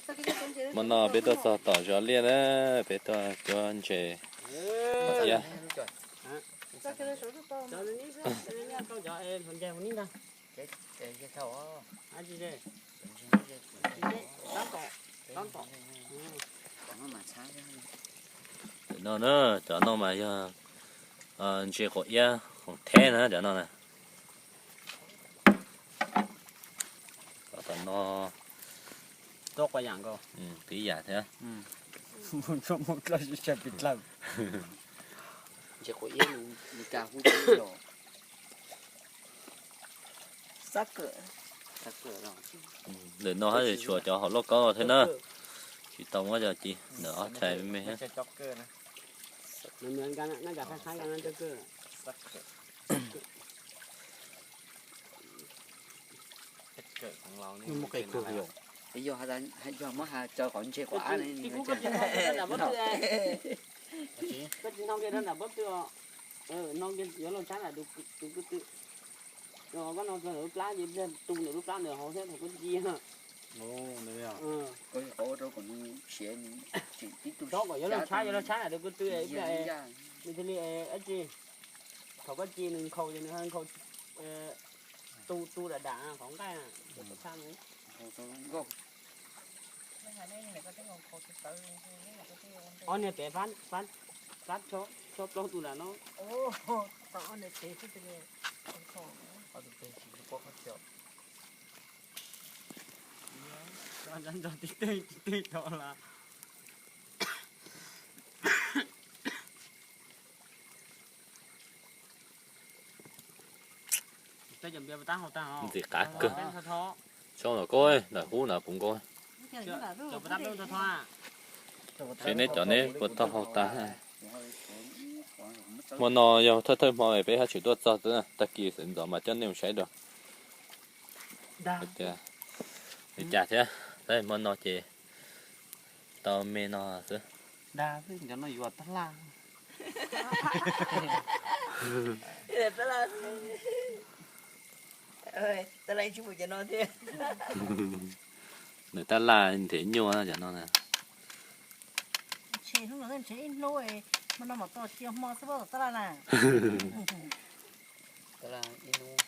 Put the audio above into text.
Hmo no peb tuaj txog tom zos liaj na, peb tuaj cuab ntses. Iab. Tam no na, cov no mas yog ntses quav iab hoom theb na, cov no na. Tom no tib yam thiab. Ntawm no haj yam tshuav cov hauv lauj kaub thiab na, tsis tau muab cov ci, ntawm ob txhais me me thiab. Yog, yog muab has tso qhov ntses quav ab ne. Koj tsis nto kiag rau nram pob tw os. No kiag yuav los tshab nram tus ko tw. Koj no rau ntawm lub plab ces tu ntawm lub plab ntawd hauv thiab thaum koj ci. Koj qhov ua rau kom nws siav, tseem tib tug. Tsob kom yuav los tshab, yuav los tshab nram tus ko tw ib pliag. Nws thiaj li dab tsi, thaum koj ci nws nkhaus ces nws nkhaus tu tu dam dam qhov nqaij. Ob niag pem fab tshob plaub tus nram no. Nrog tib teg tib teg tod las. Ntxim qab kawg. Tso los koj, ntawm hub ntawd puv nkaus. Seb neb cov neb puas tau hau tas. Hmo no yog thawj thawj hmo peb haj tseem tuaj txog xwb, tag kis sawv ntxov mas coj nej mus saib dua. Li cas thiab, hmo no ces tau me no xwb. Dag xwb, cov no yuav tab laj. Tab laj tsis mus cov no thiab. Nws tab laj nrhiav nyuaj cov no na. Ntshe hnub no ntshe ib hnub, hmo no mam tau tsis yog hmo xwb, tab laj na. Tab laj ib hnub.